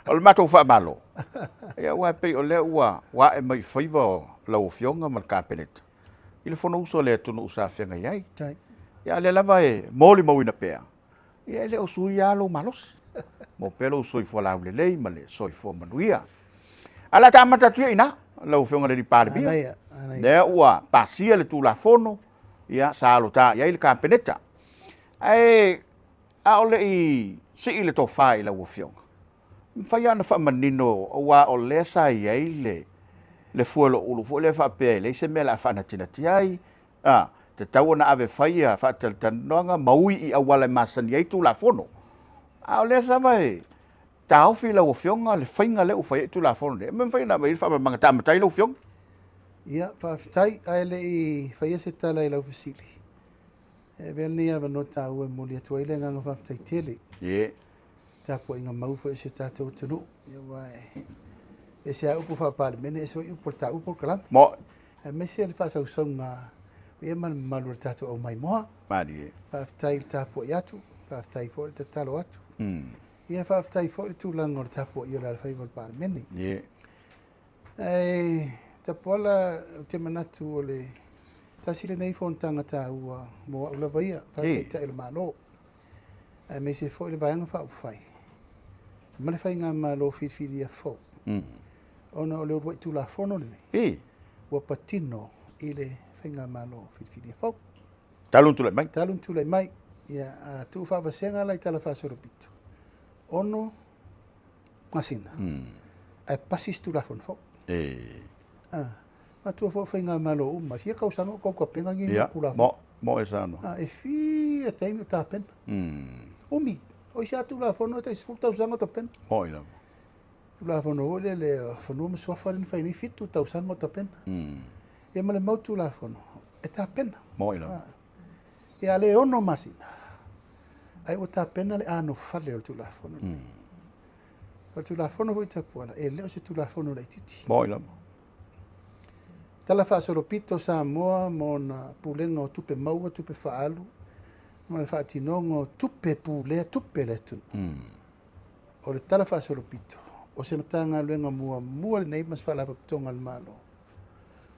O le matou faamalo, ia aua e pei o lea ua ae mai i faiva o lau Afioga ma le Kapeneta i le Fonousu a le atunuu sa feagai ai. Ia a o lea lava e molimauina pea, ia e le o suia lava lou malosi. Maua pea lou soifua laulelei ma le soifua manuia. Ae o le a ta amata atu ia i ina, lau Afioga i le Palemia. Lea ua pasia le Tulafono, ia sa alota i ai le Kapeneta. Ae a o le i sii le tofa i lau Afioga, e mafai lava ona faamanino, aua o lea sa i ai le fueloulu foi lea faapea e leai se mea o le a faanatinati ai, a, tatau ona ave e fai ia faatalatalanoaga ma ui i auala e masani ai Tulafono. A o lea lava e taofi lau Afioga le faiga lea ua fai ai Tulafono nei, e mafai ona aumai ai le faamalamalamaga ta amata ai lau Afioga? Ia, faafetai. Ae le i faia se tala i lau fesili, e avea lenei avanoa taua e momoli atu ai le agaga faafetai tele. Tapuaiga mau foi a si o tatou atunuu, aua e ese lava upu faa-Palemene, ese foi upu o le taua polokalame. Aemaise le faasausauga ia ma le mamalu o le tatou aumaimoa. Malie. Faafetai i le tapuai atu, faafetai foi le tatalo atu. Ia faafetai foi le tulaga o le tapuaia o le alofaiva o le Palemene. Ae Tapuala, ou te manatu o le tasi lenei fonotaga taua mo au lava ia, faataitai o le Malo, aemaise foi le Vaega Faaupufai ma le Faigamalo filifilia fou, ona o le uluai Tulafono lenei ua patino i le Faigamalo filifilia fou. Talu ona tulai mai. Talu ona tulai mai. Ia, a tuu faavasega la i tala faasolopito, 6 masina, ae pasi se Tulafono fou. Matua foi o Faigamalo uma, e fia tausaga o tau tapena ni Tulafono. Mo e saunoa. E fia taimi o tapena. Umi, o isi lava Tulafono e tai 10 tausaga o tapena. Mo i lava. Tulafono foi lea le Fanua ma Suafa lea na fai nei 7 tausaga o tapena. Ia ma le mau Tulafono e tapena. Mo i lava. Ia le 6 masina, ai ua tapena le anofale o le Tulafono. O le Tulafono foi Tapuala, e le o se Tulafono laitiiti. Mo i lava. Tala faasolopito Samoa ma ona pulega o tupe maua, tupe faaalu, ma le faatinoga o tupe pulea, tupe le atunuu. O le tala faasolopito, o se Matagaluega muamua lenei ma se Faalapotopotoga a le Malo,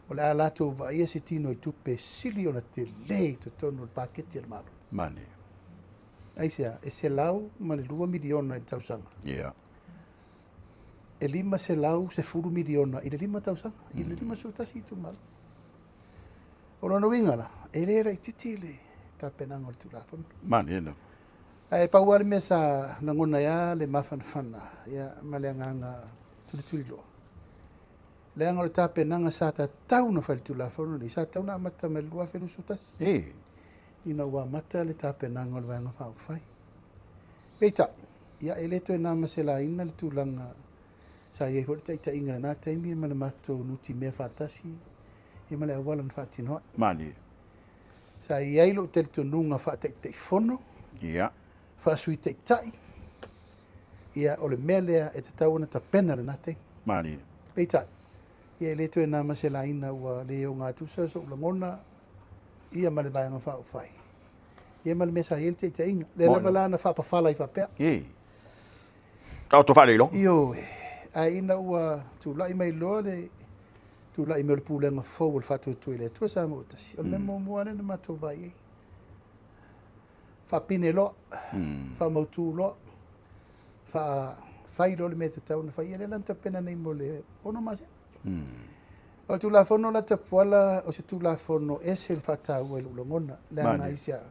o le a latou vaaia se tino i tupe sili ona tele i totonu o le paketi a le Malo. Mani. Aisea, e $102 miliona i le tausaga. E 510 miliona i le 5 tausaga, i le 51 itumalo. O lona uiga la, e le laitiiti le tapenaga o le Tulafono. Mani lava. Ae pau lava le mea sa lagona ai lava le mafanafana ia, ma le agaga tulituliloa. Leaga o le tapenaga sa tatau ona fai le Tulafono lenei, sa tatau ona amata mai le 2021. Ina ua amata le tapenaga o le Vaega Faaupufai. Peitai, ia e le toe na ma se laina le tulaga sa i ai foi le taitaiga i lena taimi ma le matou nutimea faatasi ia ma le auala na faatino ai. Mani. Sa i ai lou talitonuga faataitaifono, faasui taitai, ia o le mea lea e tatau ona tapena lena taimi. Mani. Peitai, ia e le toe na ma se laina ua le ogatusa sou lagona ia ma le Vaega Faaupufai, ia ma le mea sa i ai le taitaiga. Lea lava la na faapafala ai faapea. Taoto faaleiloga. Ioe, ae ina ua tulai mai loa le tulai mai o le pulega fou o le Faatuatua i le Atua Samoa ua tasi, o le mea muamua lea na matou vaai ai. Faapine loa, faamautu loa, faafai loa le mea e tatau ona fai. Ia lea la na tapena nei mo le 6 masina. O le Tulafono la Tapuala, o se Tulafono ese le faataua i lou lagona. Leaga aisea?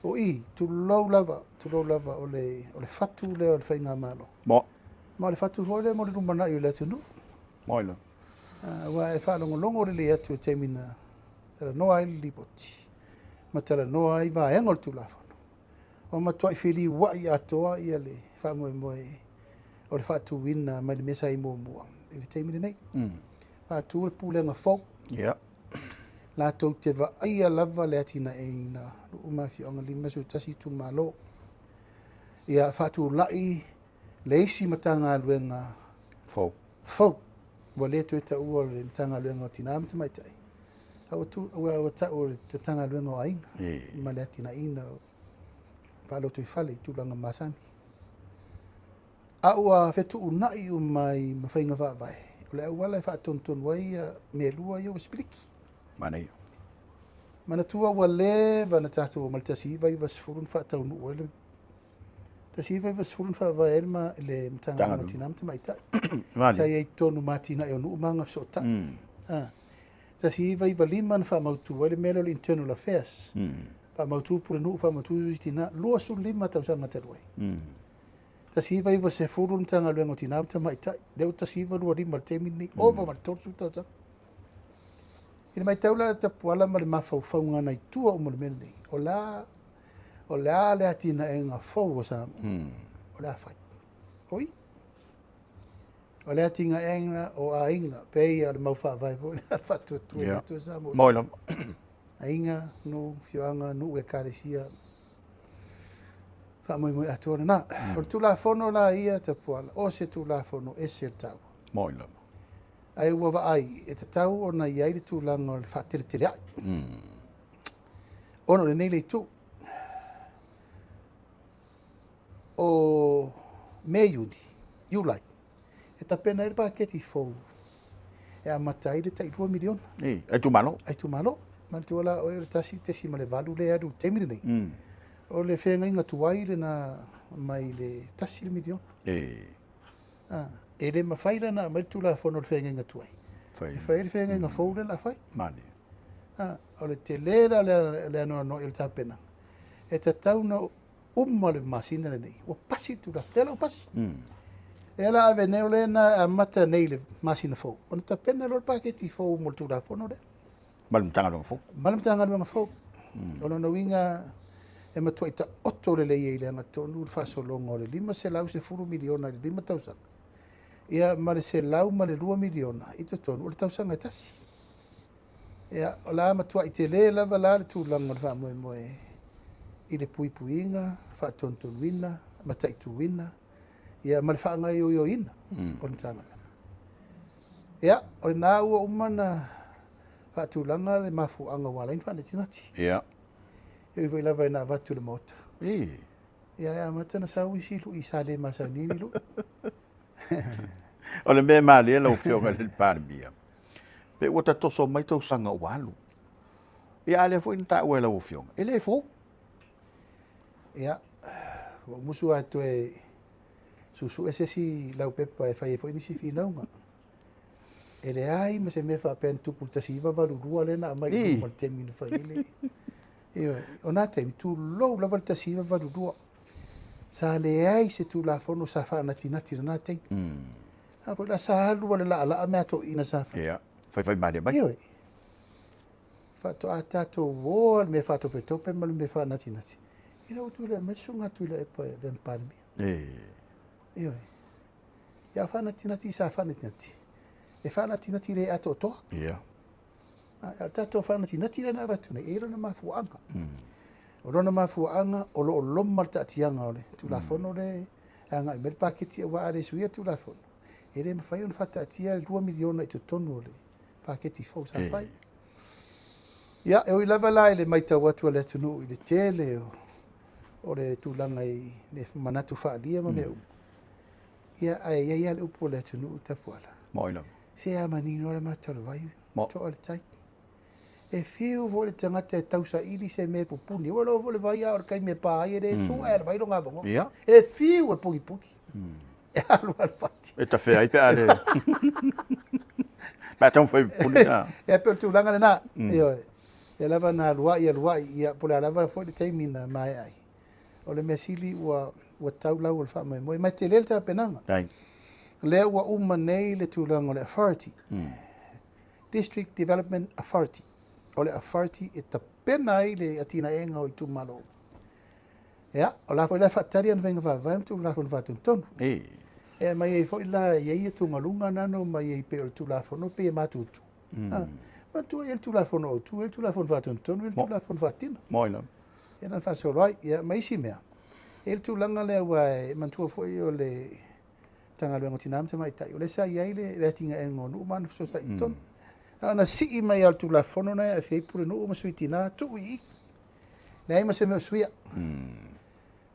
O i, tulou lava, tulou lava, o le fatu lea o le Faigamalo. Ma o le fatu foi lea mo le lumanai o le atunuu. Mo i lava. Aua e faalogologo lelei atu i le taimi na talanoa ai le Lipoti, ma talanoa ai vaega o le Tulafono. O matuai feliuai atoa ia le faamoemoe o le faatuina mai le mea sa i muamua i le taimi lenei. Faatu le pulega fou. Latou te vaaia lava le atinaeina nuu ma afioaga 51 itumalo. Ia faatulai le isi Matagaluega fou. Fou. Ua le toe taua le Matagaluega o Tina ma Tamaitai. Ua taua le Matagaluega o Aiga ma le atinaeina o faalotoifale i tulaga masani. A ua fetuunai uma ai ma faiga faavae, o le auala e faatonutonu ai ia mea e lua ia ua sipiliki. Manaia. Manatua ua leva ona tatou omai i le 1990 na faataunuu ai le 1990 na faavae ai le Matagaluega o Tina ma Tamaitai. Sa i ai totonu ma atinae o nuu ma agafesootai. 1995 na faamautu ai le mea lea o le Internal Affairs. Faamautu Pulenuu, faamautu Sui Tina, 25 tausaga talu ai. 1990 le Matagaluega o Tina ma Tamaitai, lea ua 1925 i le taimi lenei, ova ma le 30 tausaga. I le matau la a Tapuala ma le mafaufauga nai tua uma o le mea lenei, o le a le atinaega fou o Samoa, o le a fai. Oi, o le atinaega o aiga, pei o le mau faavae foi le faatuatua i le Atua Samoa. Moi lava. Aiga, nuu, afioaga, nuu, ekalesia, faamoemoe atoa lena. O le Tulafono la ia Tapuala, o se Tulafono ese le taua. Moi lava. Ae ua vaai, e tatau ona i ai le tulaga o le faateleteeleai. Ona o lenei le itu. O Me, Iuni, Iulai, e tapena ai le paketi fou e amata ai le tai 2 miliona. Ei, ai itumalo. Ai itumalo. Manatua la oe o le 1.8 lea alu i le taimi lenei. O le feagaiga tuai lena mai le 1 miliona. E le mafai la ona aumai le Tulafono o le feagaiga tuai. E fai ai le feagaiga fou lea o le a fai. O le tele la o le anoanoai o le tapenaga. E tatau ona uma le masina lenei. Ua pasi le Tulafono. Lea la ua pasi. Lea la ave nei o lea na amata nei le masina fou. Ona tapena loa le paketi fou mo le Tulafono lea. Ma le Matagaluega fou. Ma le Matagaluega fou. O lona uiga e matuai taoto lelei ai i le agatonu le faasologa o le 510 miliona i le 5 tausaga. Ia ma le 102 miliona i totonu o le tausaga e tasi. Ia, o la matuai tele lava la le tulaga o le faamoemoe i le puipuiga, faatonutonuina, mataituina, ia ma le faagaoioiina o le Matagaluega. Ia, o lena ua uma ona faatulaga le mafuaaga ua ala ai ona faanatinati. E ui foi lava ina avatu i le Maota. Ia, e amata ona sau isi lui sa le masani ni lui. O le mea e malie lau Afioga i le Palemia, pe ua tatoso mai tausaga ua alu. Ia, a lea foi na taua e lau Afioga, e le fou. Ia, ua ou musu lava toe suesue se isi laupepa e fai ai foi nisi finauga. E leai ma se mea faapea na tupu i le 1982 lea na aumai i luma i le taimi na fai ai le... Ioe, o na taimi, tulou lava le 1982. Sa leai se Tulafono sa faanatinati i lena taimi. A foi la sa alu le laalaa mea toeaiina sa fai. Ia, faifai malie mai. Ioe. Faatoa tatou oa le mea faatopetope ma le mea faanatinati. Ina ua tulai mai le susuga Tuilaepa e avea ma Palemia. Ioe. Ia faanatinati sa faanatinati. E faanatinati le atoatoa. A o tatou faanatinati lea na avatu nei, e i ai lona mafuaaga. O lona mafuaaga o lo o loma le taatiaga o le Tulafono lea e agai mai le paketi aua a le suia le Tulafono, e le mafai ona faataatia le 2 miliona i totonu o le paketi fou sa fai. Ia, e ui lava la i le matau atu a le atunuu i le tele o le tulaga i le manatu faaalia ma mea uma. Ia, ae i ai lava le upu o le atunuu Tapuala. Moi lava. Se a manino le mata o le vai, toa le tai. E fiu foi le tagata e tausaili se mea e pupuni. Ua loa foi le vai a o le taimi e pa ai e le sua e le vai longa avanoa. E fiu e pugipugi. E alu alu fati. E tawhea ai pe a le... Pe a taumafai pupuni. E pe o le tulaga lena. Ioe. Ia lava na aluai aluai, ia po o le a lava foi le taimi na maea ai. O le mea sili ua tau lau o le faamoemoe. Ma e tele le tapenaga. Lea ua uma nei le tulaga o le authority. District Development Authority. O le authority e tapena ai le atinaega o itumalo. Ia, o la foi la e faatali ana faiga faavae ma Tulafono Faatonutonu. E mai ai foi la e i ai atugaluga na na omai ai pei o le Tulafono pei e matutu. Matua i le Tulafono autu, le Tulafono Faatonutonu, le Tulafono faatina. Moi lava. Ia na faasolo ai, ia ma isi mea. E le tulaga lea ua e manatua foi o le Matagaluega o Tina ma Tamaitai, o lea sa i ai le atinaega o nuu ma ana fesoasoani i totonu. A ona sii mai lava o le Tulafono na e aafia ai Pulenuu ma Sui Tina tuu i i. Leai ma se mea o suia.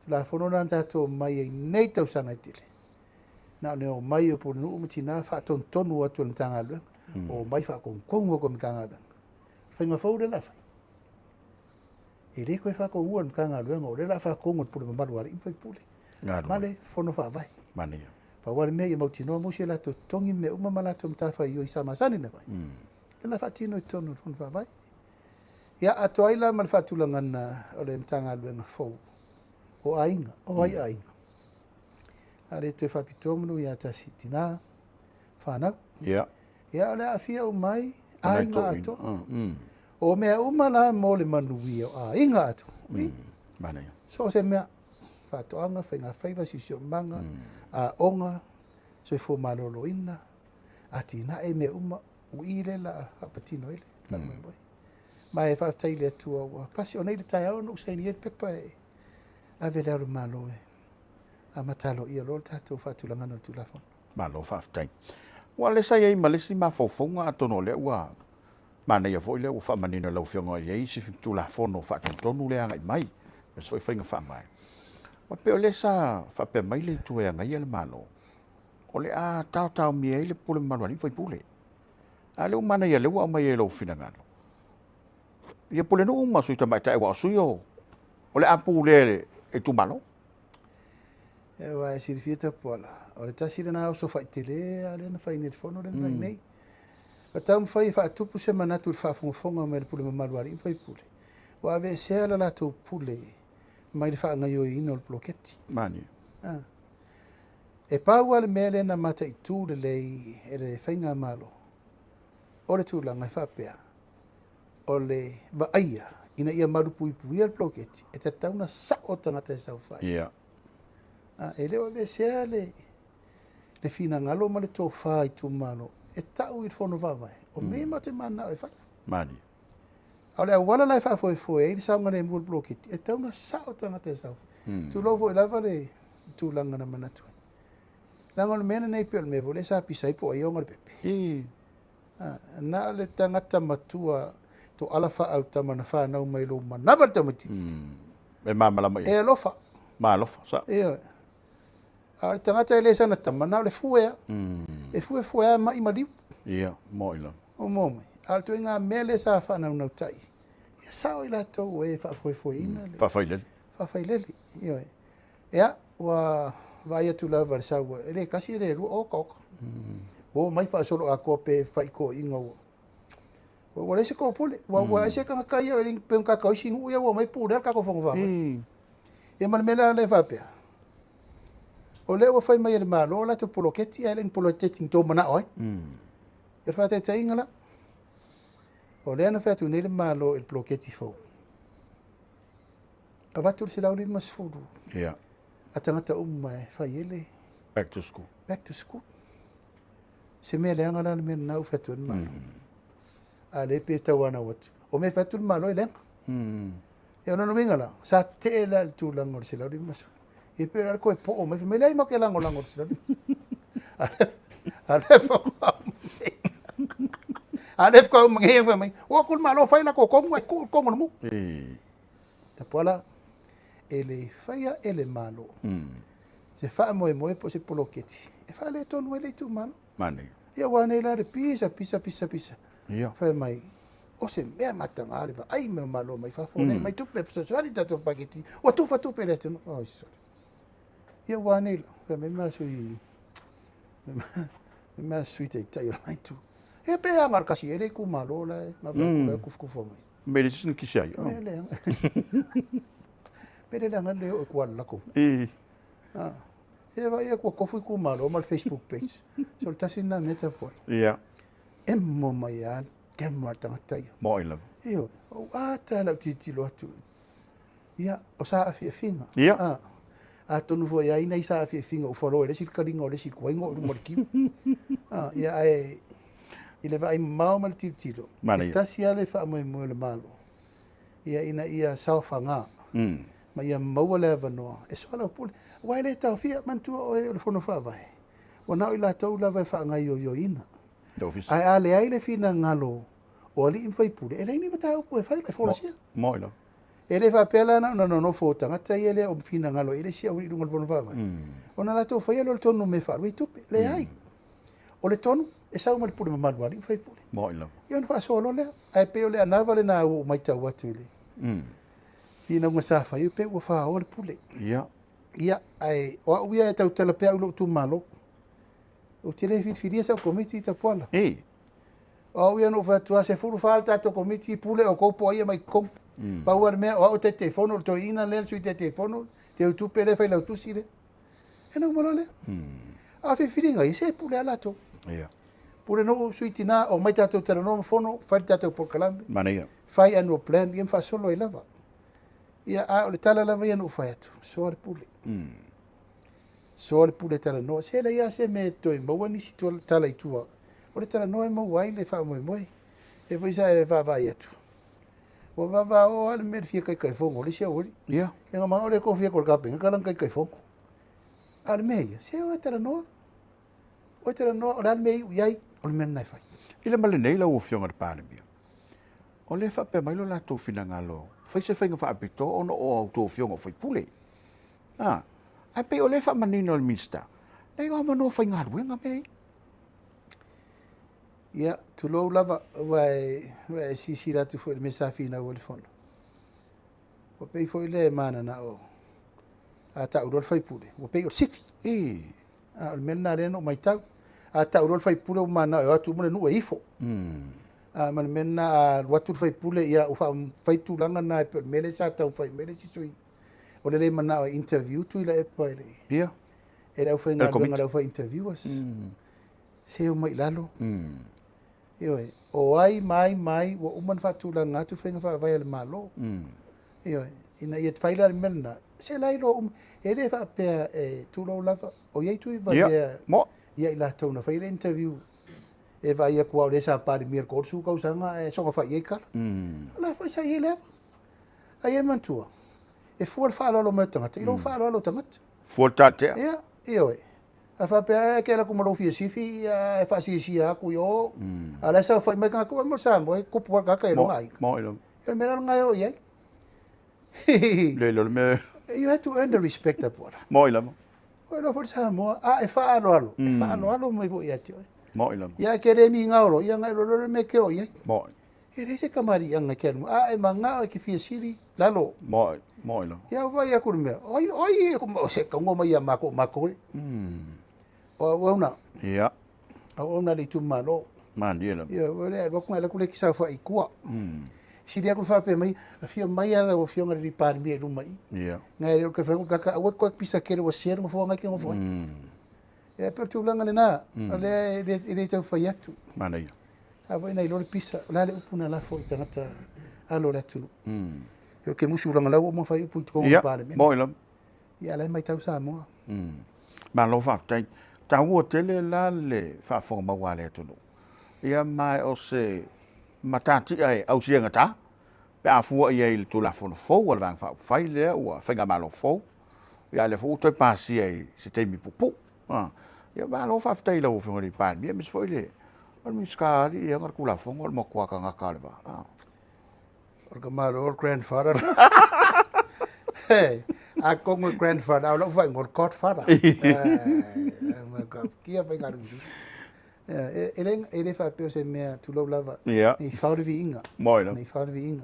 Tulafono na tatou omai ai nei tausaga e tele. Na o le omai o pulenuu ma tina faatonutonu atu e le Matagaluega, omai faatonutonu atu e le Matagaluega. Faiga fou lea o le a fai, e le toe faatonuina e le Matagaluega, o lea o le a faatonu e le pule mamalu a alii ma faipule ma le fono faavae. Manaia. Pau lava le mea ia mautinoa maua si a latou totogi ma mea uma ma latou matafaioi sa masani ona fai. Lea o le a faatino i totonu o le fono faavae. Ia, atoa ai la ma le faatulagaga o le Matagaluega fou o aiga, o ai aiga. A le toe faapitoa manu ia tasi i tina, fanau. Ia, o le a aafia uma ai aiga atoa. O mea uma la mo le manuia o aiga atoa. Manaia. So o se mea, faatoaga, faigafaiva, siosiomaga, aoga, soifua maloloina, atinae, mea uma, o i lea o le a faapatino ai le faamoemoe. Ma e faafetai i le Atua ua pasi. O nei le taeao na ou sainia ai le pepa e ave i Le Ao o le Malo e amata aloaia loa le tatou faatulagaga o le Tulafono. Malo faafetai. Ua lea sa i ai ma le isi mafaufauga, atonu o lea ua manaia foi lea ua faamanino e lau Afioga i ai isi Tulafono faatonutonu lea agai mai, aemaise foi faiga faavae. Ua pei o lea sa faapea mai le itu e agaia le Malo, o le a taotaomia ai le pule mamalu a alii ma faipule. A o lea ua manaia lea ua aumai e lou finagalo, ia pulenuu ma sui tamaitai, aua o sui o le a pulea e le itumalo. Aua e silafia Tapuala, o le tasi lena oso faitele lava lea na fai nei i le fono lea na fai nei. Ua taumafai e faatupu se manatu i le faafogafoga mai a le pule mamalu a alii ma faipule, ua aveesea le latou pule mai le faagaoioiina o le poloketi. Manaia. E pau lava le mea lea na mataitu lelei e le faigamalo, o le tulaga e faapea, o le vaaia ina ia malupuipuia le poloketi, e tatau ona sao tagata e saofai. E le o aveesea le finagalo ma le tofa i itumalo e tau i le fono faavae, o mea matou te mananao e fai. Manaia. A o le auala la e faafoefoe ai le saogalemu o le poloketi, e tatau ona sao tagata e saofai. Tulou foi lava le tulaga na manatu ai. Leaga o le mea lenei pei o le mea foi lea sa pisa ai po o ai e ona le pepe. Na o le tagata matua toala faaautama na fanau mai lou manava le tamaitiiti. E malamalama i ai. E alofa. Malofa, sa. Ioe. A o le tagata e le sana tama, na o le fue lava. E fue fue lava mai maliu. Ia, moi lava. O mo mai. A o le ituaiga mea lea sa faanaunautai, ia sao i latou e faafoefoeina le Faafailele. Faafailele. Ioe. Ia, ua vaai atu lava i le sau, e le tasi e le lua, oka oka. Ua omai faasoloatoa pe faitoeiina ua. Ua leai se topule, ua ese tagata ia, e pe tagata o isi nuu ia ua omai pulea le tatou fono faavae. Ia ma le mea lea faapea, o lea ua fai mai e le Malo latou poloketi, ae le ni poloketi ni tou manao ai. Ia le faataitaiga la, o lea na fai atu nei le Malo i le poloketi fou, avatu le 150 a tagata uma e fai ai le Back to school. Back to school. Se mea leaga la le mea lena ua fai atu ai le Malo. A le pe tauanau atu. O mea fai atu le Malo e leaga. Ia o lona uiga la, sa tee la le tulaga o le 150. Ia pe la le koe po o mai, fai mai leai ma ke lagolago le 150. A le whakau mai. A le whakau mai fai mai, o aku le Malo fai la kokongu ai ku kongo mu. Tapuala, e le faia e le Malo. Se faamoemoe po o se poloketi e faaletonu ai le itumalo. Manaia. Ia ua nei la le pisa, pisa, pisa, pisa. Fai mai, o se mea mataga le vaai mai o Malo mai fafo, nei mai tupe fesoasoani tatou paketi, ua tufa tupe le atunuu. Oi sorry. Ia ua nei la, fai mai ma sui, ma sui taitai o le itu. E pe aga le kasi e le itumalo la e, ma vai ku kufukufa mai. Me le sisi kisi ai. Me le pe le leaga le o e kuala lako. E vai e kua kofu itumalo ma le Facebook page. So le tasi na mea tapuala. E mo mai a kema tagata ia. Moi lava. Io, o ata lau titilo atu. Ia, o sa afiafiga. Atonu foi ai nei sa afiafiga u falo e le isi kalinga o le isi kuaingo o luma o le kiu. Ia ae i le vaai mamao ma le tilotilo. Manaia. E tasi lava le faamoemoe o le Malo. Ia ina ia saofaga. Ma ia maua le avanoa. E soa lau pule. Aua e le taofia, manatua oe o le fono faavae. Ua na o i latou lava e faagaioioina. Le ofisa. Ae a leai le finagalo o alii ma faipule, e leai ni mataupu e fai, e folasia. Moi lava. E le faapea la na ona nonofo o tagata ia lea o finagalo i le isi aualii i luga o le Fono Faavae. Ona latou faia lea o le tonu o mea e faaalu ai tupe. Leai. O le tonu e sau mai le pule mamalu a alii ma faipule. Moni lava. Ia ona faasoa loa lea. Ae pei o le anava lena ua ou matau atu i le finauga sa fai, e pei ua faoa le pule. Ia. Ia, ae o au ia e tautala pea au i lou itumalo. Ou te le filifilia sau komiti i Tapuala. Ei. O au ia na ou fai atu lava, 14 le tatou komiti, pule outou po o ai e aumai i totonu. Pau lava le mea, o au e Taitaifono, o le toeaina lea, le sui Taitaifono, Teutupe lea, Failautusi lea. Ia ona uma loa lea. A o filifiliga ia, se e pule lava latou. Ia. Pule nuu, sui tina, omai tatou talanoa ma fono, fai le tatou polokalame. Manaia. Fai annual plan, ia ma faasolo ai lava. Ia, a o le tala lava ia na ou fai atu, soa le pule. Soa le pule talanoa. Se leai lava se mea e toe maua nisi tala i tua. O le talanoa e maua ai le faamoemoe. E foi sa e vaavaai atu. Ua vavao lava le mea le fia Taitaifono o le isi aualii. Ia. Ia na manao le tofia atu o le Kapeneta lana Taitaifono. A o le mea ia, se o e talanoa. O e talanoa, o le a le mea e iu i ai, o le mea lena e fai. I le ma lenei lau Afioga i le Palemia, o lea e faapea mai lo latou finagalo, fai se faiga faapitoa ona o a outou afioga o sui usufono. Ae pei o lea e faamanino e le Minisita, leai o avanoa faigaluega mea ia. Ia, tulou lava, ua e silasila atu foi i le mea sa finau ai le Fono. Ua pei foi lea e mananao a tau loa le faipule, ua pei o le sifi. A o le mea lena lea na ou matau. A tau loa le faipule ua mananao e o atu uma le nuu e ifo. A ma le mea lena a alu atu le faipule, ia ua fai tulaga na e pei o le mea lea sa taumafai mai le isi sui. O le le manao e interview Tuilaepa e le e le aufaigaluega, le aufai interviewers. Se o mai i lalo. Ioe, o ai ma ai ma ai ua uma ona faatulaga atu faiga faavae a le Malo. Ioe, ina ia fai la le mea lena, se la iloa uma. E le faapea e tulou lava, o i ai Tuivalea ia i latou na fai le interview e vaai atu au lea sa Palemia i le 30 tausaga ae soona fai i ai tala. O la foi sa i ai le ava. Ai e manatua, e fua le faaaloalo mai o tagata i lou faaaloalo o tagata. Fua le tatea. Ia, ioe. A faapea e ke ala ku ma lou fia sifi e faasiasia atu i o. A la e saofai mai tagata mo Samoa e kupu a tagata e longa aiga. Mo i lava. E le mea la e o i ai. Le le mea. You have to earn the respect Tapuala. Mo i lava. O lo foi Samoa, a e faaaloalo, e faaaloalo mai foi ia te oe. Mo i lava. Ia ke le mi ngauro, ia ngai lo lo me ke o i ai. Mo. E le se kamari anga ke alu, a e manga o ke fia sili lalo. Mo, mo i lava. Ia vai aku le mea. Oi oi o se kaunga mai ia mako mako. O au na. Ia. Au na le itumalo. Manie lava. Ia o le alo ku le ki sau fai kua. Sili aku faapea mai, afio mai ala o afioga i le Palemia i luma i. Ia. Ngai le ka fai ka ka ua ko pisa kele ua sere ma foanga ki ngo foi. Ia pe tulaga lena, o le le le tau fai atu. Manaia. A voi nei lo le pisa, o la le upu na lafo i tagata alo le atunuu. E ke musu langa lau o mo fai upu i totonu o Ia, Palemene. Mo i lava. Ia la mai tau Samoa. Malo faafetai. Taua tele la le faafofoga maua a le atunuu. Ia ma o se matatia e ausiagata pe a fua i ai i le Tulafono fou a le Vaega Faaupufai lea ua faigamalo fou. Ia lea foi ua toe pasia i se taimi puupuu. Ia malo faafetai i lau Afioga i le Palemia, aemaise foi le o le Minisita alii ia le Tulafono o le matua tagata o le va. O le kamalo o le grandfather. Hey, a kongo grandfather, au lau whaingo le godfather. My God, kia whai ngaru. E le e le whaapea o se mea tulou lava. Ia. Nei fao le viiga. Moi lava. Nei fao le viiga.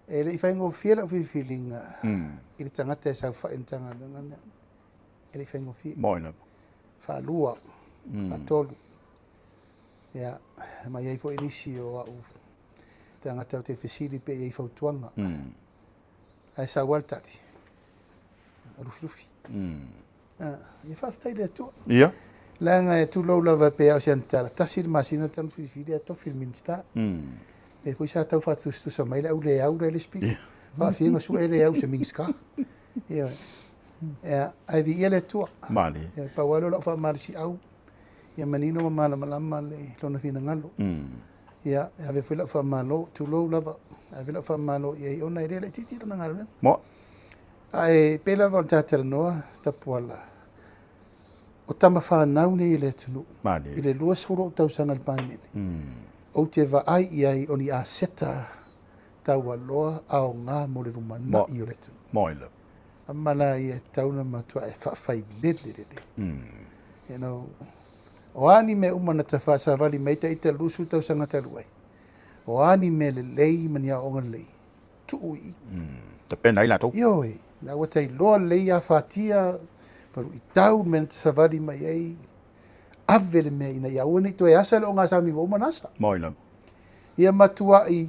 E le i faigofie lau filifiliga i le tagata e saofai i le Matagaluega lea. E le i faigofie. Moi lava. Faalua, faatolu. Ia, mai ai foi nisi o au tagata o te fesili pe i ai fautuaga. Ae sau lava le tali. Lufilufi. Ia faafetai i le Atua. Ia. Leaga e tulou lava pe au se anatala, tasi le masina talu filifili a tofi le Minisita. Le foi sa tau faatusatusa mai le au le au le speaker. Faafiaga sue le au se Minisita. Ia, ia, ae viia le Atua. Mali. Ia, pau lava lea o lau faamalosiau, ia manino ma malamalama le lona finagalo. Ia, e ave foi lau faamalo, tulou lava, ave lau faamalo i ai ona e le laitiiti lona galuega. Mo. Ae pei lava o le talanoa Tapuala, o tama whanau nei i le atunuu. Mali. I le 20 o tausaga le Palemene. Ou te vaai i ai o ni aseta Taualoa aoga mo le lumanai o le atunuu. Moi lava. A ma la ia e tatau ona matuai faafailele lelei. You know, o a ni mea uma na tafasavali mai ta ita 20 tausaga talu ai, o a ni mea lelei ma ni aoaoga lelei, tuu i i. Tapena ai latou. Ioe, la ua tailoa lelei afatia, paluitau le mea na tasavali mai ai, ave le mea ina ia aua ne i toe asa le ogasami ua uma ona asa. Moi lava. Ia matuai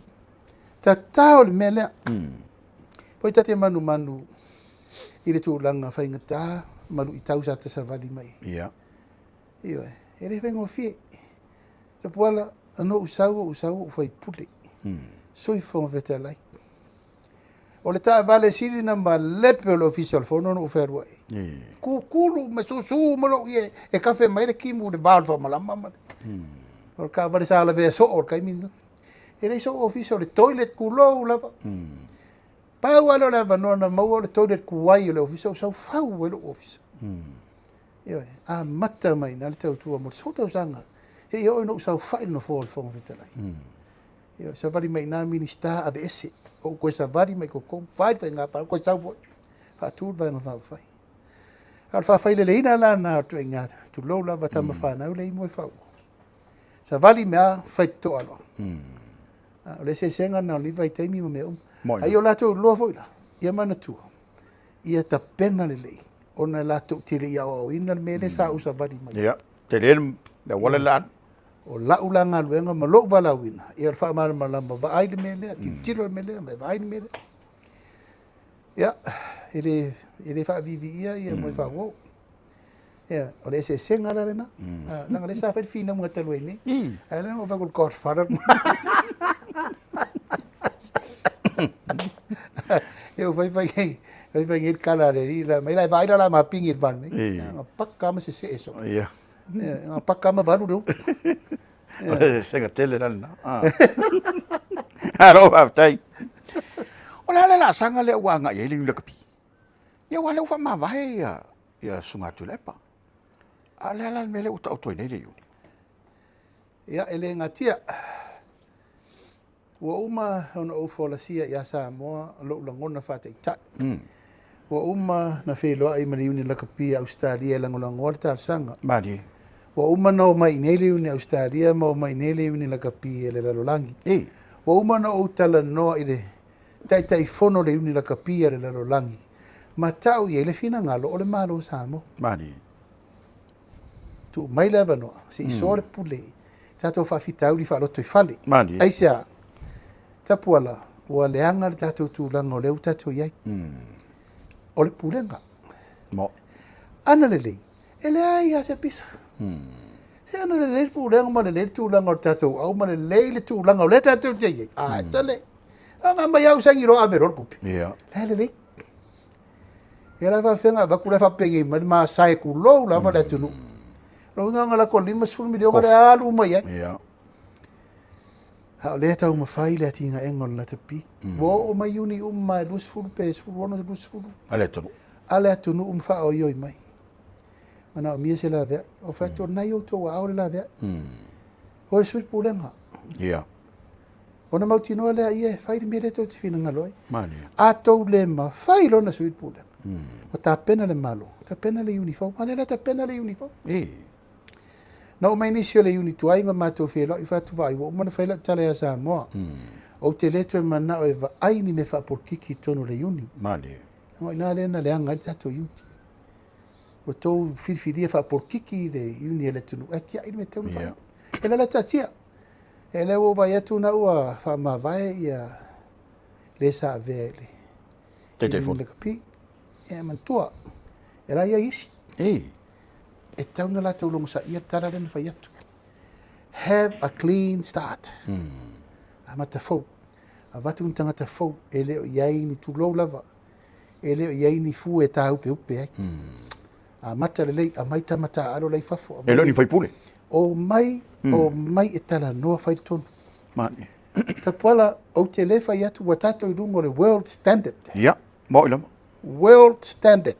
tatao le mea lea. Poi ta te manumanu i le tulaga faigata ma luitau sa tasavali mai ai. Ioe, e le faigofie. Tapuala, na ou sau, ou sau, ou faipule. Sui Fofoga Fetalai. O le taavale sili na malepe o le Ofisa o le Fono na ou fealuai. Kukulu ma susu ma lou ie e kafe mai le kimu le va o le faamalama ma le. O le taavale sa lavea soo o le taimi lena. E leai sou ofisa o le toilet kulou lava. Pau lava lea o le avanoa na maua o le toilet kuai o le ofisa ou sau fau ai lou ofisa. Ioe, amata mai i ina le tautua mo le 10 tausaga seia oo ina ou saofai i le nofoa o le Fofoga Fetalai. Ioe, savali mai i ina Minisita aveese, ou toe savali mai i totonu, fai le faiga palota, toe sau foi, faatu le Vaega Faaupufai. A o le faafaileleina la lena o le ituaiga, tulou lava tama fanau lea i Moefaua. Savali mea, fai totoa loa. O le eseesega lena o lenei vaitaimi ma mea uma. Moi. A ia o latou iloa foi la, ia manatua, ia tapena lelei, ona latou te le i aoaoina le mea lea sa ou savali mai. Ia, tele le auala le alu. O lau la galuega ma lou valaauina, ia o le faamalamalama, vaai le mea lea, tilotilo le mea lea, ma vaai le mea lea. Ia, e le faaviiviia ia Moefaauo. Ia, o le eseesega la lena. Leaga o lea sa fai le finauga talu ai nei. Ae lea na ou vaai atu i le Godfather. Ia ua fai fai nei, fai fai nei le tala a le alii la mai, la e vaai la la mapigi i le vale. Nga paka ma sese'e so. Nga paka ma valu le upu. O le eseesega tele la lena. Malo faafetai. O le a le laasaga lea ua agai ai le Iuni Lakapi? Ia aua o lea ua faamavae ia Susuga Tuilaepa. A o le a la le mea lea ua taoto ai nei le Iuni? Ia, e le gatia. Ua uma ona ou folasia ia Samoa lou lagona faataitai. Ua uma na feiloai ma le Iuni Lakapi a Ausetalia e lagolagoa le talosaga. Malie. Ua uma na omai i nei le Iuni Ausetalia ma omai i nei le Iuni Lakapi e le lalolagi. Ua uma na ou talanoa i le Taitaifono o le Iuni Lakapi a le lalolagi ma tau i ai le finagalo o le Malo o Samoa. Malie. Tuu mai le avanoa, se i soa le pule, tatou faafitauli faaloto i fale. Malie. Aisea, Tapuala, ua leaga le tatou tulaga o lea ua tatou i ai. O le pulega. Mo. Ana lelei, e leai lava se pisa. Se ana lelei le pulega ma lelei le tulaga o le tatou au ma lelei le tulaga o lea tatou te i ai. A, e tale. A nga mai au saini loa ave loa le tupe. La e lelei. Ia la faafefea avatu la e faapenei mai le masae tulou lava le atunuu. Lona uiga na lako 50 miliona le alu uma i ai. A o lea e taumafai le atinaega o le lakapi. Ua oo mai Iuni uma e 20 pe 16 20. A le atunuu. A le atunuu ma faaoioi mai. Manaomia se laveai. O fai atu o lena i outou aao le laveai. O e sui le pulega. Ona mautinoa lea ia e fai le mea lea tou te finagalo ai. Malie. A tou le mafai lona sui le pulega. Ua tapena le Malo, tapena le Iuni fou. A lea la tapena le Iuni fou. Na oo mai nisi o le Iuni tuai ma matou feiloai fai atu vaai ua uma ona fai lau tala ia Samoa. Ou te le toe manao e vaai ni mea faapolokiki i totonu o le Iuni. Malie. Leaga o i ina lea na leaga ai le tatou Iuni. Ua tou filifilia faapolokiki le Iuni a le atunuu, ae tiai le mea e tatau ona fai. E lala taatia. E lea ua ou vaai atu na ua faamavae ia le sa avea i le Taitaifono. Lakapi. Ia manatua, e la i ai isi. E tatau ona latou logosaia le tala lea na fai atu. Have a clean start. Amata fou. Avatu ni tagata fou e le o i ai ni tulou lava, e le o i ai ni fue e tāupeupe ai. Amata lelei, aumai tama taaalo la i fafo. E le o ni faipule. O mai, o mai e talanoa fai le tonu. Malie. Tapuala, ou te le fai atu ua tatou i luga o le world standard. Ia, moi lava. World standard.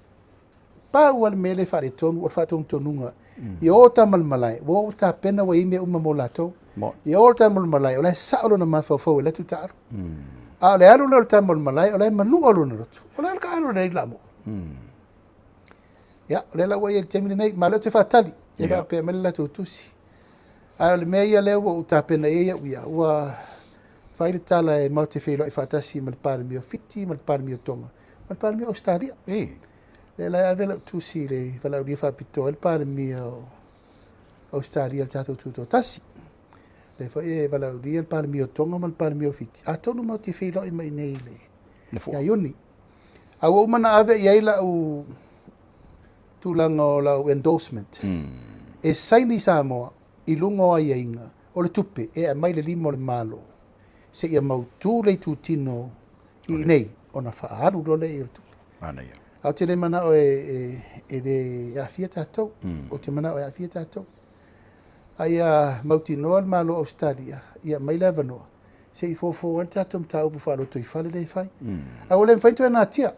Pau lava le mea lea e faaletonu o le faatonutonuga. Ia o tama i le malae, ua oo tapena ua i ai mea uma mo latou. Moi. Ia o tama i le malae, o la e sao lona mafaufau e alu atu taaalo. A o le alu lea o le tama o le malae, o la e manua lona loto. O le a le taaalo lenei la mo. Ia, o lea la ua i ai i le taimi lenei, ma o lea ou te faatali, e faapea mai le latou tusi. Ae o le mea ia lea ua ou tapena i ai au ia, ua fai le tala e matou te feiloai faatasi ma le Palemia o Fiti, ma le Palemia o Tonga, ma le Palemia o Ausetalia. Lea la e ave lau tusi i le valaaulia faapitoa ai le Palemia o Ausetalia i le tatou tutoatasi. Lea foi e valaaulia le Palemia o Tonga ma le Palemia o Fiti, atonu matou te feiloai mai i inei i le ia Iuni. A ua uma ona ave i ai lau tulaga o lau endorsement, e saini Samoa i luga o aiaiga o le tupe e aumai le lima o le Malo seia mautu le itutino i inei ona faaalu loa lea i o le tupe. Manaia. Ae ou te le manao e le aafia tatou. Ou te manao e aafia tatou. A ia mautinoa le Malo o Ausetalia, ia aumai le avanoa se i fofo ai le tatou mataupu faalotoifale lea e fai. Ae ua le mafai ona toe natia.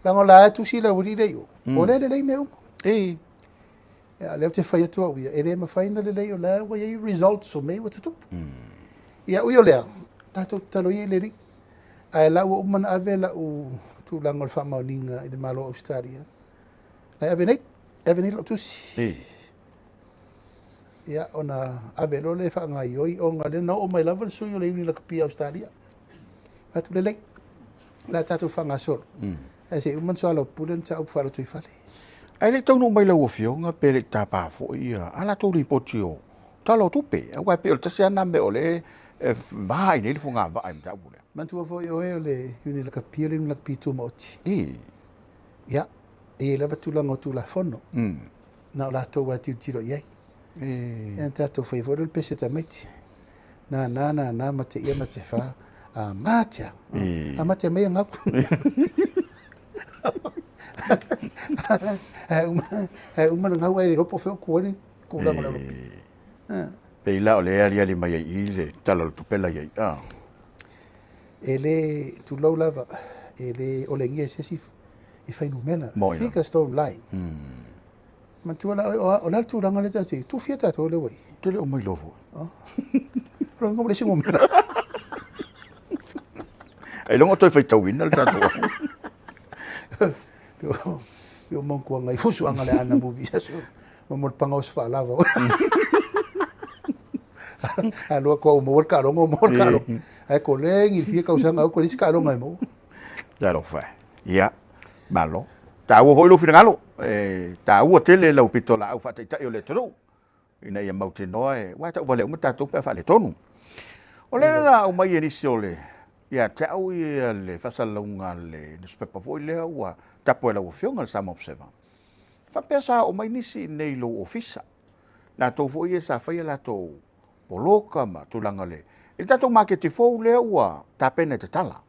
Leaga o la e tusi le aualii lea i o, o lea e lelei mea uma. Ia, lea ou te fai atu au ia, e le mafai ona lelei o la ua i ai results o mea ua tutupu. Ia, ui o lea, tatou tatalo ia i le Alii. Ae la ua uma ona ave lau tulaga o le faamaoniga i le Malo o Ausetalia. La e ave nei, e ave nei lau tusi. Ia, ona ave loa lea e faagaoioi, ona lea na oo mai lava le sui o le Iuni Lakapi a Ausetalia. Atu lelei, o le a tatou faagasolo. Ae se i uma ona soalaupule le mataupu faalotoifale. Ae le i taunuu mai lau Afioga pe le i tapa foi ia a latou lipoti o Tala o Tupe, aua e pei o le tasi lava lena mea o lea e va ai nei le fogavaa i le mataupu lea. Manatua foi oe o le Iuni Lakapi o le Iuni Lakapi Tumaoti. Ia, e i ai lava tulaga o Tulafono. Na o latou lava e tilotilo i ai. Ia, na tatou faia foi lea o le pese tamaiti. Na na na na ma te ia ma te wha. A matea. A matea mai ngau. Ae uma le ngau ai le ropo feo ku ai kulaga o le alopi. Pei la o le aliali mai ai i le Tala o le Tupe la i ai. E le tulou lava, e le olegia e se isi i fuainumera. Figures don't lie. Manatua la oe, o le a le tulaga lea tatou te i ai? Tuufia tatou lea ua i ai? Ou te le o mailoa foi. O lona uiga ua leai se numera. Ailoga o toe faitauina le tatou. Pe o mautuaga i fusuaga le ana movie aso. Ma mo le pagaoso faalava. Aloa atu au maua le taaloga, maua le taaloga. Ae kolegi le fia tausaga au toe leai se taaloga e maua. Talofa e. Ia, malo. Taua foi lou finagalo. E taua tele lau pitolaau faataitai o le atunuu ina ia mautinoa e, aua e tauvalea uma tatou pe a faaletonu. O lea la aumai e nisi o le, ia te au ia le faasalalauga a le newspaper foi lea ua tapo e lau Afioga le Samoa Observer. Faapea sa oo mai nisi i inei i lou ofisa, latou foi ia sa faia latou poloka ma tulaga le, i le tatou maketi fou lea ua tapena e tatala.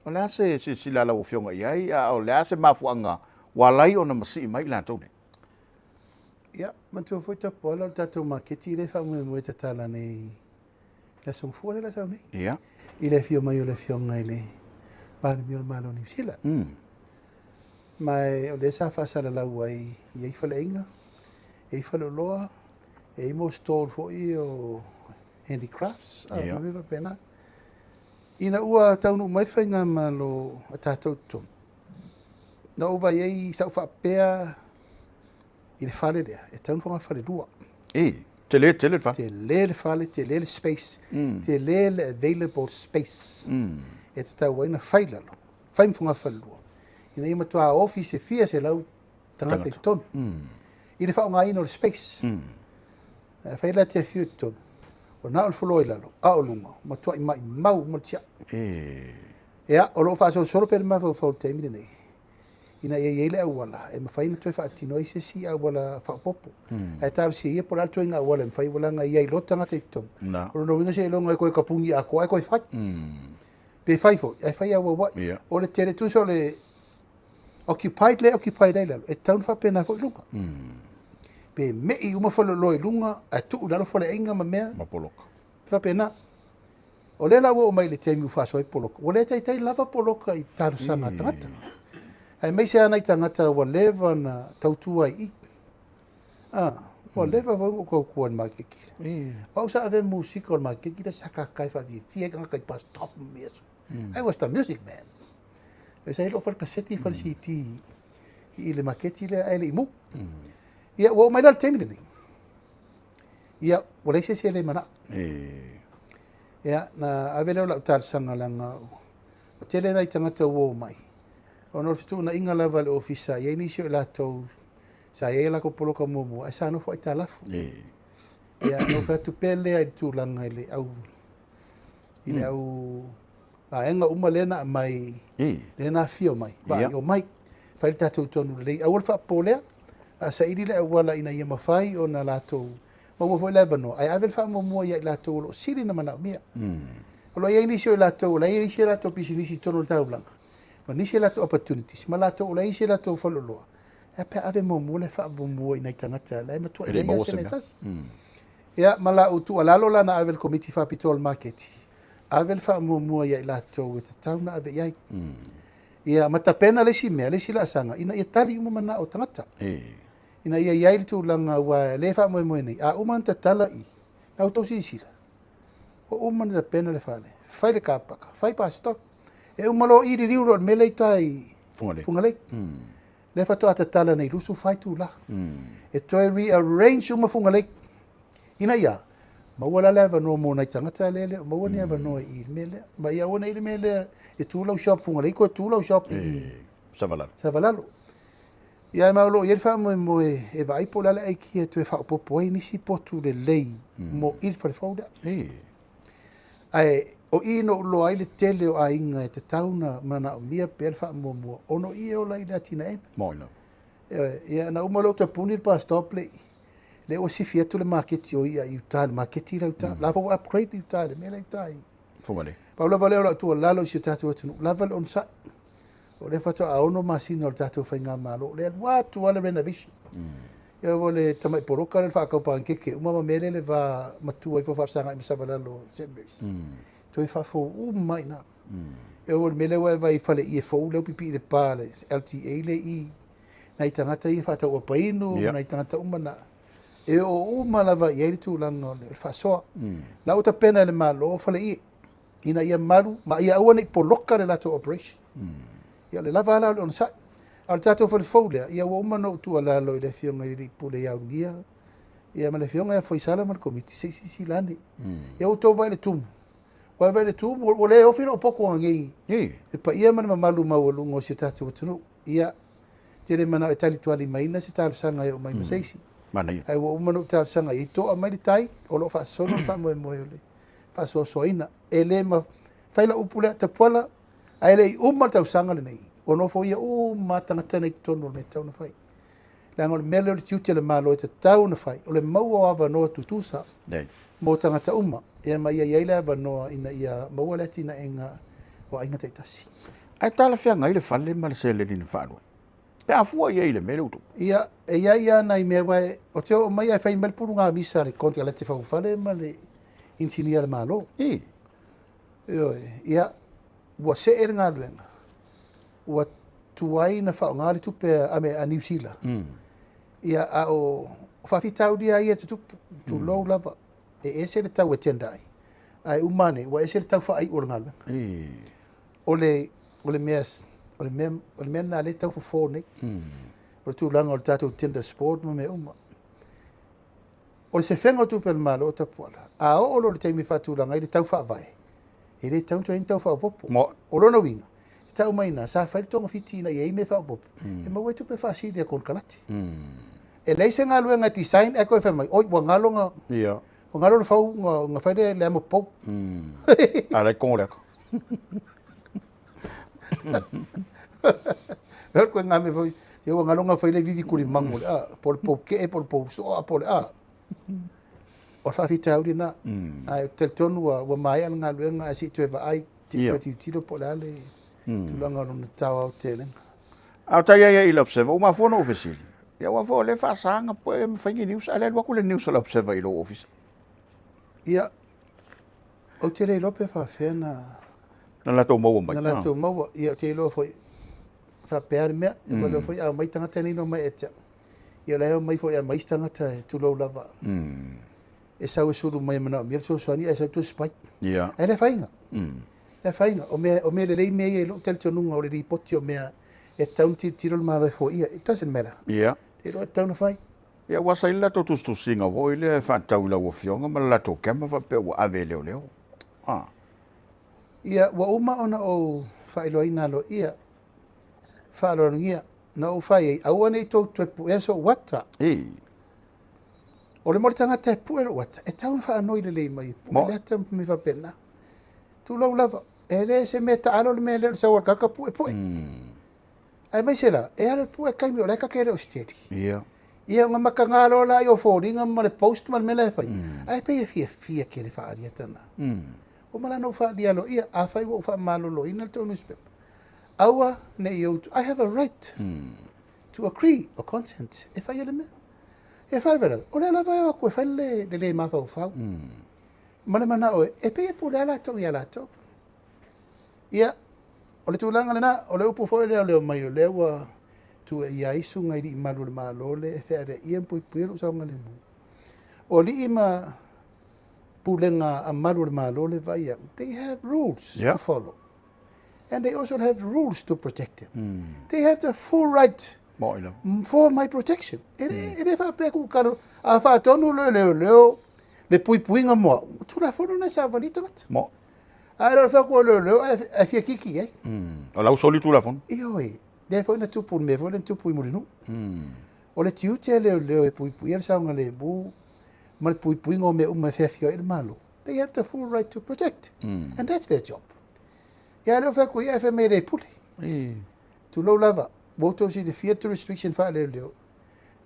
O le a se silasila a lau Afioga i ai, a o le a se mafuaaga ua ala ai ona masii mai i latou nei? Ia, manatua foi Tapuala o le tatou maketi lea e faamoemoe e tatala nei i le Aso Gafua lea o le a sau nei. I le afio mai o le Afioga i le Palemia o le Malo o Niu Sila. Ma o lea sa faasalalau ai, e i ai faleaiga, e i ai faleoloa, e i ai mo stall foi o handicrafts, a mea faapena. Ina ua taunuu mai le faigamalo a tatou i totonu, na ou vaai ai sa ou faapea i le fale lea, e tatau ona fogafalelua. Tele tele le fale. Tele le fale, tele le space, tele le available space. E tatau ai ona fai lalo, fai ma fogafalelua, ina ia matua ofi se fia selau tagata i totonu. I le faaaogaina o le space. Ae fai la te afio i totonu, o na o le floor i lalo, a o luga, matuai maimau uma le tiai. Ia, o lo o faasolosolo pea le mafaufau i le taimi lenei, ina ia i ai le auala e mafai ona toe faatino ai se isi auala faaopoopo. Ae talosia ia po o le a le ituaiga auala e mafai, ua leaga e i ai loa tagata i totonu. O lona uiga seiloga e toe tapuni atoa ae toe fai. Pe fai foi, ae fai auauai. O le tele tusa o le occupied lea e occupied ai i lalo, e tatau ona faapena foi i luga. Pe mei uma faleoloa i luga, ae tuu i lalo faleaiga ma mea. Ma poloka. Faapena. O lea la ua oo mai i le taimi ua faasoa ai poloka, ua le taitai lava poloka i talosaga a tagata. Aemaise lava nai tagata ua leva ona tautua ai i i. Ua leva foi ona ou tautua i le maketi. O au sa ave musika o le maketi lea sa tatae faafiafia ai tagata i bus stop ma mea. I was the music man. E sa i lou fale kaseti, fale CD i le maketi lea ae le i mu. Ia, ua oo mai la le taimi lenei. Ia, ua leai se isi e le manao. Ia, na ave lea o lau talosaga leaga ua tele nai tagata ua o mai, ona o le fetuunaiga lava a le Ofisa, e i ai nisi o i latou sa i ai a latou poloka muamua ae sa nofo aitalafu. Ia, ona ou fai atu pea lea i le tulaga i le au i le au vaega uma lea na aumai, lea na afifio mai, vaai omai, fai le tatou tonu lelei, aua le faapopolea, a saili le auala ina ia mafai ona latou maua foi le avanoa, ae ave le faamuamua ia i latou o lo o sili ona manaomia. O lo o i ai nisi o i latou o la e i ai isi a latou pisinisi i totonu o le taulaga, ma nisi a latou opportunities, ma latou o la e i ai isi a latou faleoloa, e a pe a ave muamua le faamuamua i nai tagata la e matua leai lava se mea e tasi. Ia, ma lau tuualalo la na ave i le Komiti Faapitoa o le Maketi, ave le faamuamua ia i latou e tatau ona ave i ai. Ia, ma tapena le isi mea, le isi laasaga, ina ia tali uma manao o tagata. Ina ia i ai le tulaga aua o lea e faamoemoe nei, a uma ona tatala i, na outou silasila, ua uma ona tapena le fale, fai le car park, fai bus stop, e uma loa i liliu loa i le mea lea i uta i Fugalei. Lea faatoa tatala nei i 24 itula. E toe rearrange uma Fugalei ina ia maua la le avanoa mo nai tagata lea e le o maua ni avanoa i le mea lea. Ma ia aua ne i le mea lea e tu lau shop Fugalei toe tu lau shop i Savalalo. Savalalo. Ia ma o lo o i ai le faamoemoe e vaai po o le a le aikia e toe faaopoopo ai nisi potu lelei mo i le fale fou lea. Ae o i na ou iloa ai le tele o aiga e tatau ona manaomia pea le faamuamua ona o i e ola ai le atinaeina. Moni lava. Ioe, ia na uma loa ou tapuni le bus stop le i, lea ua sifi atu le maketi o i'a i uta i le maketi la i uta. La foi ua upgrade i uta i le mea la i uta i Fugalei. Pau lava lea o lau tuualalo i si o tatou atunuu, lava le onosai. O lea faatoa 6 masina o le tatou faigamalo, o lea e alu atu lava le renovation. Ia ua le tamai poloka lea le faatau panikeke uma ma mea lea le va matua ifo faafesagai ma Savalalo St Mary's. Toe faafou uma lava i ina. Ia ua le mea lea ua e vaai i faleie fou lea ua pipii i le pa le LTA lea i i, nai tagata ia faatau painu, nai tagata uma na, e oo uma lava i ai le tulaga o le faasoa. La ua tapena e le Malo faleie, ina ia malu ma ia aua ne i poloka le latou operation. Ia o le lava la o le onosai. A o le tatou fale fou lea, ia ua uma ona ou tuualalo i le Afioga i le Alii Pule ia Ulugia, ia ma le Afioga ia Foisala ma le Komiti, se i silasila ane. Ia ua outou vaai i le tumu, ua vaai i le tumu, ua le ofi lou potu ananei, le paia ma le mamalu maualuga o si o tatou atunuu. Ia, tele manao e talitualimaina se talosaga e oo mai ma se isi. Ae ua uma ona ou talosaga i ai, toa mai le tai, o lo o faasolo le faamoemoe o le faasoasoaina. E le mafai lau upu lea, Tapuala, ae le i uma le tausaga lenei, ua nofoia uma tagata nei i totonu o le mea e tatau ona fai. Leaga o le mea lea o le tiute o le Malo e tatau ona fai, o le maua o avanoa tutusa mo tagata uma, ia ma ia i ai le avanoa ina ia maua le atinaega o aiga taitasi. Ae talafeagai le fale ma le seleni na faalua ai? Pe a fua i ai i le mea lea ua tupu. Ia, e i ai lava nai mea, aua ou te oo mai ae fai mai le puluga misa a le konekarate faufale ma le inisinia a le Malo. Ioe, ia, ua see le galuega, ua tuai ona faaaoga le tupe a Niu Sila. Ia, a o faafitauli lava ia e tutupu, tulou lava, e ese le tau e tender ai, ae uma ane, ua ese le tau faaiu o le galuega. O le, o le mea, o le mea, o le mea lena lea e tau fofo nei. O le tulaga o le tatou tender sport ma mea uma. O le sefega o tupe a le Malo o Tapuala, a oo loa i le taimi e faatulaga ai le tau faavae, e le tatau ona toe i ai ni tau faaopoopo. O lona uiga, e tau mai ina, sa fai le togafiti ina ia i ai mea faaopoopo, e maua ai tupe faasili a konekarate. E leai se galuega e design ae toe fai mai, oi, ua galo na, ua galo le fau na fai le amo pou. A la e kongo le aka. E koe ngā mea foi, ia ua galo na fai le vivi kuri mango le a, po le pou kee, po le pou soa, po le a. O le faafitauli lena. Ae ou te talitonu ua maea le galuega ae se i toe vaai, se i toe tilotilo po o le a le tulaga o lona tao aotelega. A o tai ai ai i le Observer, ua mafua ona ou fesili, ia aua foi o lea e faasaga po e mafai ni news, ae le alu atu le news a le Observer i lou ofisa. Ia, ou te le iloa pe faapefea na Na latou maua mai. Na latou maua. Ia, ou te iloa foi, faapea le mea. E iloa foi a omai tagata nei na omai ia te au. Ia o la e omai foi a ma isi tagata e tulou lava. E sau e sulu mai e manaomia le fesoasoani ae sau toe spike. Ae le afaina. Le afaina, o mea lelei mea ia i lou talitonuga o le lipoti o mea e tatau ona tilotilo le Malo e foia. It doesn't matter. E iloa e tatau ona fai. Ia, ua sa i le latou tusitusiga foi lea e faatatau i lau Afioga ma le latou camera faapea ua ave e leoleo. Ah. Ia, ua uma ona ou faailoaina aloaia, faaaloalogia, na ou fai ai, aua ne i tou toe puea sou ata. O le mo le tagata e pue lou ata, e tatau ona faanoi lelei mai e pue le ata ma mea faapena. Tulou lava, e le se mea taalo le mea lea o le sau o le tagata pue pue. Aemaise la, e alu e pue taimi o la e ta te le o steady. Ia, ona mataga loa la i o foliga ma le post ma le mea la e fai. Ae pei e fiafia tele faaalia tana. Ua uma la ona ou faaalia aloaia, afai ua ou faamaloloina le tou newspaper. Aua ne i ou, I have a right to agree or consent e fai le mea. E faalavelave, o lea lava e o atu e fai le le mafaufau. Ma le manao e pei e pule lava latou ia latou. Ia, o le tulaga lena, o le upu foi lea o le omai o lea ua tuuaia ai susuga i alii malu o le Malo le e feaveaia ma puipuia lou saogalemu. O alii ma pulega a malu o le Malo le vai au, they have rules to follow. And they also have rules to protect them. They have the full right Mo i lava. for my protection. E le faapea ku kalo, a faatonu leo leo leo, le puipuiga mo au, tulafono na savali tagata. Mo. A le fa ko leo leo, e fia kiki ai. O lau soli tulafono. Ioe, lea foi na tupu le mea foi lea na tupu i Mulinuu. O le tiute leo leo e puipuia le saogalemu ma le puipuiga o mea uma e feafioai le Malo. They have the full right to protect. And that's their job. Ia leo fai ku ia e fai mai le pule. Tulou lava, ua outou silafia te restriction faaleoleo.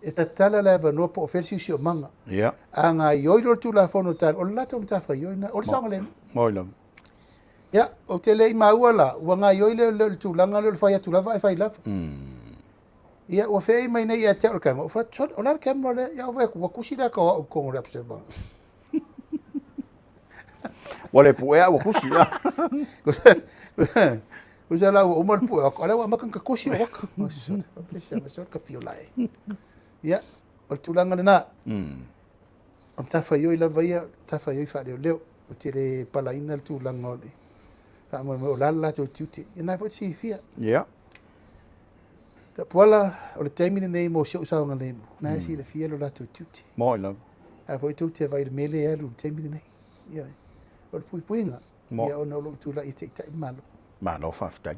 E tatala le avanoa po o fea le siosiomaga. A gaioi loa le tulafono talo, o le latou matafaioi na, o le saogalemu. Mo i lava. Ia, ou te le i maua la, ua gaioi leo leo le tulaga lea o le fai atu lava ae fai lava. Ia, ua feai mai nei ia te au le camera, ua fai atu, "Sorry, o le a le camera lea?" Ia, ua kusi le ata o au i totonu o le observer. Ua le puea ua kusi. Kusa la ua uma le pue o lea ua amata ona tatosi o ata. Sole ka fio lae. Ia, o le tulaga lena. O le matafaioi lava ia, matafaioi faaleoleo. Ou te le palaina le tulaga o le faamoemoe o la le latou tiute. Ia na foi te silafia. Tapuala, o le taimi lenei mo si ou saogalemu, na e silafia lo latou tiute. Mo i lava. A foi tou te vaai i le mea lea e alu i le taimi lenei. Ia, o le puipuiga. Mo. Ia, ona o lou tulai e taitai le Malo. Malo faafetai.